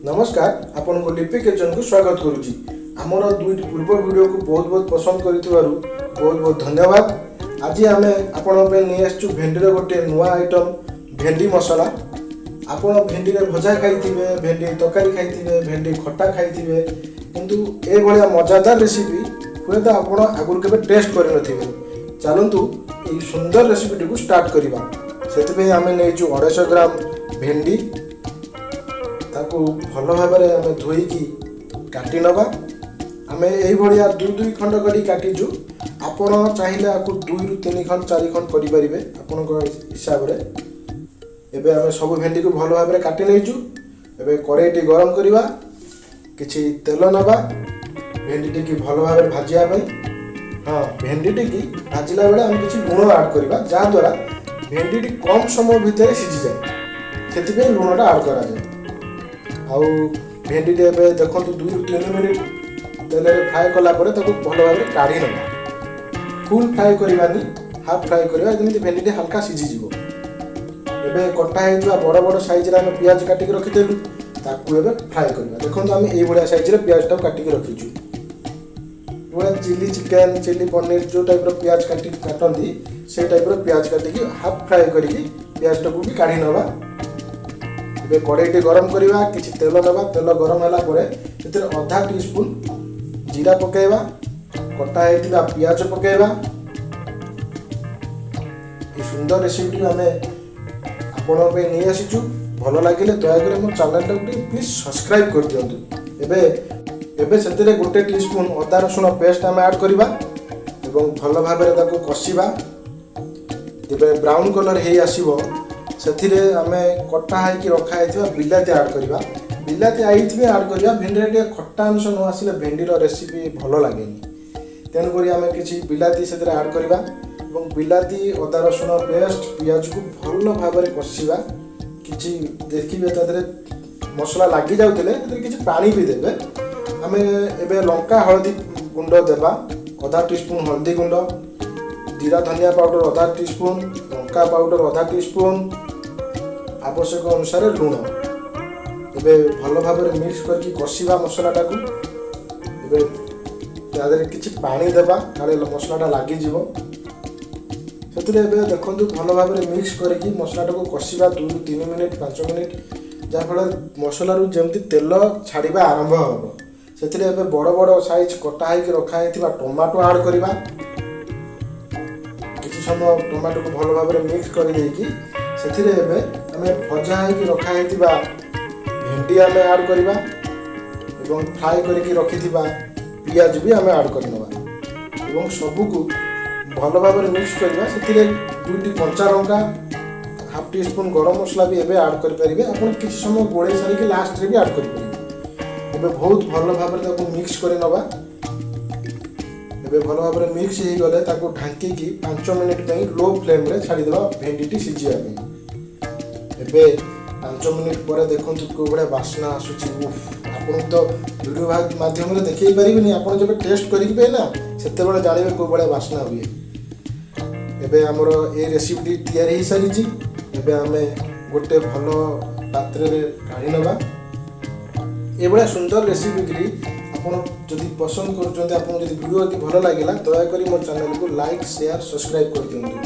ନମସ୍କାର, ଆପଣଙ୍କୁ ଲିପି କିଚେନକୁ ସ୍ୱାଗତ କରୁଛି। ଆମର ଦୁଇଟି ପୂର୍ବ ଭିଡ଼ିଓକୁ ବହୁତ ବହୁତ ପସନ୍ଦ କରିଥିବାରୁ ବହୁତ ବହୁତ ଧନ୍ୟବାଦ। ଆଜି ଆମେ ଆପଣଙ୍କ ପାଇଁ ନେଇ ଆସିଛୁ ଭେଣ୍ଡିର ଗୋଟିଏ ନୂଆ ଆଇଟମ୍, ଭେଣ୍ଡି ମସଲା। ଆପଣ ଭେଣ୍ଡିରେ ଭଜା ଖାଇଥିବେ, ଭେଣ୍ଡି ତରକାରୀ ଖାଇଥିବେ, ଭେଣ୍ଡି ଖଟା ଖାଇଥିବେ, କିନ୍ତୁ ଏଇଭଳିଆ ମଜାଦାର ରେସିପି ହୁଏତ ଆପଣ ଆଗରୁ କେବେ ଟେଷ୍ଟ କରିନଥିବେ। ଚାଲନ୍ତୁ, ଏଇ ସୁନ୍ଦର ରେସିପିଟିକୁ ଷ୍ଟାର୍ଟ କରିବା। ସେଥିପାଇଁ ଆମେ ନେଇଛୁ 250 ଗ୍ରାମ ଭେଣ୍ଡି। ତାକୁ ଭଲ ଭାବରେ ଆମେ ଧୋଇକି କାଟି ନେବା। ଆମେ ଏଇଭଳିଆ ଦୁଇ ଦୁଇ ଖଣ୍ଡ କରି କାଟିଛୁ। ଆପଣ ଚାହିଁଲେ ଆକୁ ଦୁଇରୁ ତିନି ଖଣ୍ଡ, ଚାରି ଖଣ୍ଡ କରିପାରିବେ ଆପଣଙ୍କ ହିସାବରେ। ଏବେ ଆମେ ସବୁ ଭେଣ୍ଡିକୁ ଭଲ ଭାବରେ କାଟି ନେଇଛୁ। ଏବେ କଡ଼େଇଟି ଗରମ କରିବା, କିଛି ତେଲ ନେବା ଭେଣ୍ଡିଟିକି ଭଲ ଭାବରେ ଭାଜିବା ପାଇଁ। ହଁ, ଭେଣ୍ଡିଟିକି ଭାଜିଲା ବେଳେ ଆମେ କିଛି ଲୁଣ ଆଡ଼୍ କରିବା, ଯାହାଦ୍ୱାରା ଭେଣ୍ଡିଟି କମ୍ ସମୟ ଭିତରେ ସିଝିଯାଏ। ସେଥିପାଇଁ ଲୁଣଟା ଆଡ଼୍ କରାଯାଏ। ଆଉ ଭେଣ୍ଡିଟି ଏବେ ଦେଖନ୍ତୁ, 2ରୁ 3 ମିନିଟ୍ ତେଲରେ ଫ୍ରାଏ କଲା ପରେ ତାକୁ ଭଲ ଭାବରେ କାଢ଼ି ନେବା। ଫୁଲ୍ ଫ୍ରାଏ କରିବାନି, ହାଫ୍ ଫ୍ରାଏ କରିବା, ଯେମିତି ଭେଣ୍ଡିଟି ହାଲକା ସିଝିଯିବ। ଏବେ କଟା ହେଇଥିବା ବଡ଼ ବଡ଼ ସାଇଜ୍ରେ ଆମେ ପିଆଜ କାଟିକି ରଖିଥିଲୁ, ତାକୁ ଏବେ ଫ୍ରାଏ କରିବା। ଦେଖନ୍ତୁ, ଆମେ ଏଇଭଳିଆ ସାଇଜ୍ରେ ପିଆଜଟାକୁ କାଟିକି ରଖିଛୁ। ଏଭଳିଆ ଚିଲି ଚିକେନ୍, ଚିଲି ପନିର ଯେଉଁ ଟାଇପ୍ର ପିଆଜ କାଟନ୍ତି, ସେଇ ଟାଇପ୍ର ପିଆଜ କାଟିକି ହାଫ୍ ଫ୍ରାଏ କରିକି ପିଆଜଟାକୁ ବି କାଢ଼ି ନେବା। ଏବେ କଡ଼େଇଟି ଗରମ କରିବା, କିଛି ତେଲ ନେବା। ତେଲ ଗରମ ହେଲା ପରେ ସେଥିରେ ଅଧା ଟି ସ୍ପୁନ୍ ଜିରା ପକାଇବା, କଟା ହେଇଥିବା ପିଆଜ ପକାଇବା। ଏ ସୁନ୍ଦର ରେସିପିଟି ଆମେ ଆପଣଙ୍କ ପାଇଁ ନେଇ ଆସିଛୁ। ଭଲ ଲାଗିଲେ ଦୟାକରି ମୋ ଚ୍ୟାନେଲଟାକୁ ଟିକେ ପ୍ଲିଜ୍ ସବସ୍କ୍ରାଇବ୍ କରିଦିଅନ୍ତୁ। ଏବେ ସେଥିରେ 1 ଟି ସ୍ପୁନ୍ ଅଦା ରସୁଣ ପେଷ୍ଟ ଆମେ ଆଡ଼୍ କରିବା ଏବଂ ଭଲ ଭାବରେ ତାକୁ କଷିବା। ଯେବେ ବ୍ରାଉନ୍ କଲର୍ ହେଇ ଆସିବ, ସେଥିରେ ଆମେ କଟା ହେଇକି ରଖା ହେଇଥିବା ବିଲାତି ଆଡ଼୍ କରିବା। ବିଲାତି ଏଇଥିପାଇଁ ଆଡ଼୍ କରିବା, ଭେଣ୍ଡିରେ ଟିକେ ଖଟା ଅଂଶ ନ ଆସିଲେ ଭେଣ୍ଡିର ରେସିପି ଭଲ ଲାଗେନି। ତେଣୁକରି ଆମେ କିଛି ବିଲାତି ସେଥିରେ ଆଡ଼୍ କରିବା ଏବଂ ବିଲାତି, ଅଦା ରସୁଣ ପେଷ୍ଟ, ପିଆଜକୁ ଭଲ ଭାବରେ କଷିବା। କିଛି ଦେଖିବେ ତା ଦେହରେ ମସଲା ଲାଗି ଯାଉଥିଲେ ସେଥିରେ କିଛି ପାଣି ବି ଦେବେ। ଆମେ ଏବେ ଲଙ୍କା ହଳଦୀ ଗୁଣ୍ଡ ଦେବା, ଅଧା ଟି ସ୍ପୁନ୍ ହଳଦୀ ଗୁଣ୍ଡ, ଜିରା ଧନିଆ ପାଉଡ଼ର ଅଧା ଟି ସ୍ପୁନ୍, ଲଙ୍କା ପାଉଡ଼ର ଅଧା ଟି ସ୍ପୁନ୍, ଆବଶ୍ୟକ ଅନୁସାରେ ଲୁଣ। ଏବେ ଭଲ ଭାବରେ ମିକ୍ସ କରିକି କଷିବା ମସଲାଟାକୁ। ଏବେ ତା ଦେହରେ କିଛି ପାଣି ଦେବା, କାଳେ ମସଲାଟା ଲାଗିଯିବ। ସେଥିରେ ଏବେ ଦେଖନ୍ତୁ, ଭଲ ଭାବରେ ମିକ୍ସ କରିକି ମସଲାଟାକୁ କଷିବା 2ରୁ 3 ମିନିଟ୍, 5 ମିନିଟ୍, ଯାହାଫଳରେ ମସଲାରୁ ଯେମିତି ତେଲ ଛାଡ଼ିବା ଆରମ୍ଭ ହେବ। ସେଥିରେ ଏବେ ବଡ଼ ବଡ଼ ସାଇଜ୍ କଟା ହେଇକି ରଖା ହେଇଥିବା ଟମାଟୋ ଆଡ଼୍ କରିବା। କିଛି ସମୟ ଟମାଟୋକୁ ଭଲ ଭାବରେ ମିକ୍ସ କରିଦେଇକି ସେଥିରେ ଏବେ ଆମେ ଭଜା ହେଇକି ରଖା ହେଇଥିବା ଭେଣ୍ଡି ଆମେ ଆଡ଼୍ କରିବା ଏବଂ ଫ୍ରାଏ କରିକି ରଖିଥିବା ପିଆଜ ବି ଆମେ ଆଡ଼୍ କରିନେବା ଏବଂ ସବୁକୁ ଭଲ ଭାବରେ ମିକ୍ସ କରିବା। ସେଥିରେ ଦୁଇଟି କଞ୍ଚା ଲଙ୍କା, ହାଫ୍ ଟି ସ୍ପୁନ୍ ଗରମ ମସଲା ବି ଏବେ ଆଡ଼୍ କରିପାରିବେ ଆପଣ। କିଛି ସମୟ ଗୋଳେଇ ସାରିକି ଲାଷ୍ଟରେ ବି ଆଡ଼୍ କରିପାରିବେ। ଏବେ ବହୁତ ଭଲ ଭାବରେ ତାକୁ ମିକ୍ସ କରି ନେବା। ଏବେ ଭଲ ଭାବରେ ମିକ୍ସ ହେଇଗଲେ ତାକୁ ଢାଙ୍କିକି 5 ମିନିଟ୍ ପାଇଁ ଲୋ ଫ୍ଲେମ୍ରେ ଛାଡ଼ିଦେବା ଭେଣ୍ଡିଟି ସିଝିବା ପାଇଁ। ଏବେ 5 ମିନିଟ୍ ପରେ ଦେଖନ୍ତୁ, କେଉଁ ଭଳିଆ ବାସ୍ନା ଆସୁଛି। ଉଫ୍, ଆପଣଙ୍କୁ ତ ଭିଡ଼ିଓ ମାଧ୍ୟମରେ ଦେଖେଇ ପାରିବିନି। ଆପଣ ଯେବେ ଟେଷ୍ଟ କରିବେ ନା, ସେତେବେଳେ ଜାଣିବେ କେଉଁ ଭଳିଆ ବାସ୍ନା ହୁଏ। ଏବେ ଆମର ଏ ରେସିପିଟି ତିଆରି ହେଇସାରିଛି। ଏବେ ଆମେ ଗୋଟେ ଭଲ ପାତ୍ରରେ କାଢ଼ି ନେବା। ଏଭଳିଆ ସୁନ୍ଦର ରେସିପିଟି ଆପଣ ଯଦି ପସନ୍ଦ କରୁଛନ୍ତି, ଆପଣଙ୍କୁ ଯଦି ଭିଡ଼ିଓ ଯଦି ଭଲ ଲାଗିଲା, ଦୟାକରି ମୋ ଚ୍ୟାନେଲକୁ ଲାଇକ୍, ସେୟାର, ସବସ୍କ୍ରାଇବ୍ କରିଦିଅନ୍ତୁ।